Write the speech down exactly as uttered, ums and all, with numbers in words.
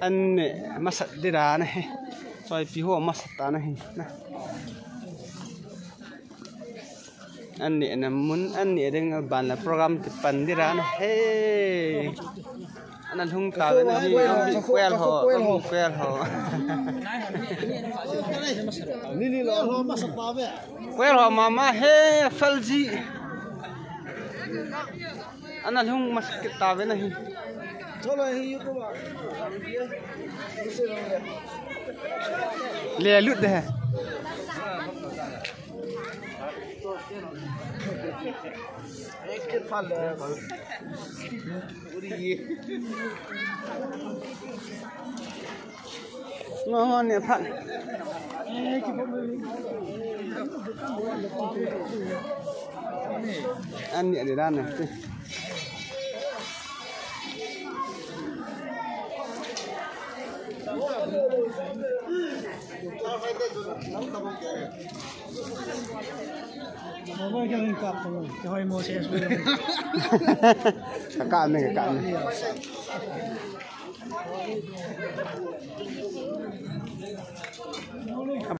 An neh masat ding dan ahi. Choipi ho masat ta na hi. Na. An neh na mun, an neh ding ban la program ti pan ding dan ahi. Ana lhung ta ve na hi, kwel ho, kwel ho. Kwel ho mama he, fel ji. Ana lhung masat ta ve na hi. Le lut de. Ngo, ngo, ne phat. An ne de dan ne. Kakap ni, kakap ni.